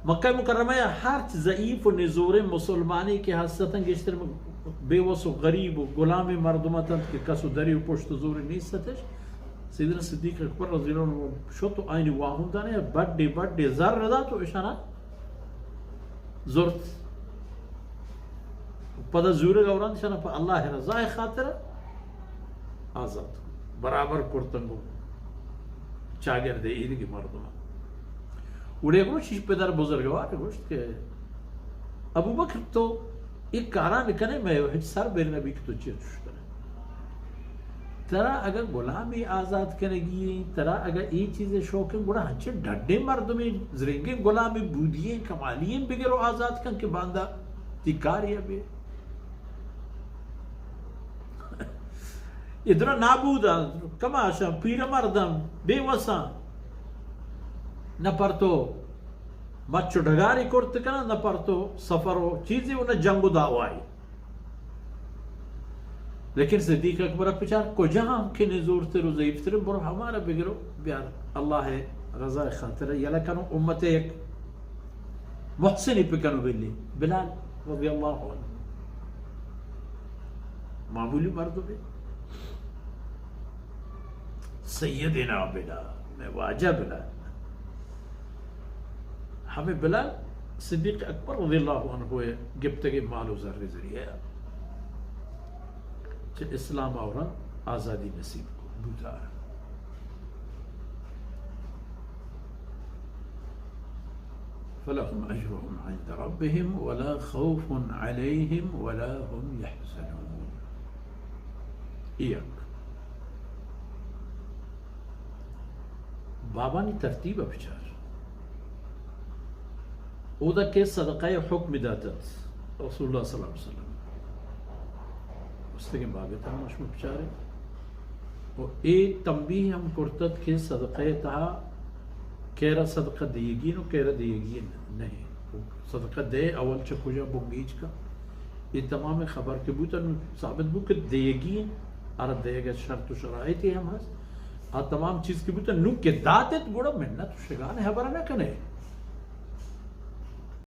مکہ مکرمہ ءَ ہرچ ضعیف و نزوریں مسلمانے کہ ہست اتنت، گیشتر بے وس و غریب و غلامیں مردم اتنت کہ کس و دری و پشت و زورے نیست اتش۔ سیدنا صدیق اکبر رضی اللہ عنہ شت و آئینی واہندانے بڈے بڈے زر دات و اشانا زرت۔ پدا زورگ ءَ ورند اشانا پہ اللہ ءِ رضا ءِ خاطر آزات برابر کرتنت گوں چاگرد ءِ ایدگہ مردماں۔ گڑا یک روچے پدر بزرگوار ءَ گوشت کہ ابوبکر، تو اے کاراں بکنے، مئے ہچ سر بر نبی کہ تو چیا چوش کنے۔ ترا اگاں غلامی آزات کنگی ایں، ترا اگاں اے چیزے شوق ایں، گڑا ہنچیں ڈڈیں مردمے، زرنگیں غلامے، بودی ایں، کمالی ایں، بگر و آزات کن کہ باندا تئی کارے بہ اے درا نابوداں، کماشاں، پیرمرداں، بے وساں۔ نہ پر تو مچ و ڈگارے کرت کناں، نہ پر تو سفر و چیزے و نہ جنگ و دعواے۔ لیکن صدیق اکبر ءَ بچار، کجا ہم کہ نزورتر و ضعیفتر، برو ہمارا بگرو بیار، اللہ ءِ رضا ءِ خاطر یلہ کنو، امت ءِ یک محسنے بکنو بلی۔ بلال رضی اللہ عنہ، معمولی مردمے، سیدنا بلال، مئے واجہ بلال۔ ہمے بلال صدیق اکبر رضی اللہ عنہ ءِ گپتگیں مال و زر ءِ ذریعہ ءَ چہ اسلام آوران آزادی نصیب کو بوتا۔ فلهم أجرهم عند ربهم ولا خوف عليهم ولا هم يحزنون۔ یک بابانی ترتیب ءَ بچار۔ اودا کہ صدقہ ءِ حکم داتت رسول اللہ صلی اللہ علیہ وسلم، گوستگیں باب ءَ تہا ما شما بچاریں۔ و اے تنبیہ ہم کرتت کہ صدقہ ءِ تہا کیرا صدقہ دیگی نو کیرا دیگی نہیں۔ صدقہ دے اول چہ کجا بنگیج کا۔ اے تمام خبر کہ بوتن ثابت بو کہ دیگی، آرا دیگ ءِ شرط و شرائط ہم ہست۔ آ تمام چیز کہ بوتن نو کہ داتت گڑا منت و شگان خبر نہ کنے۔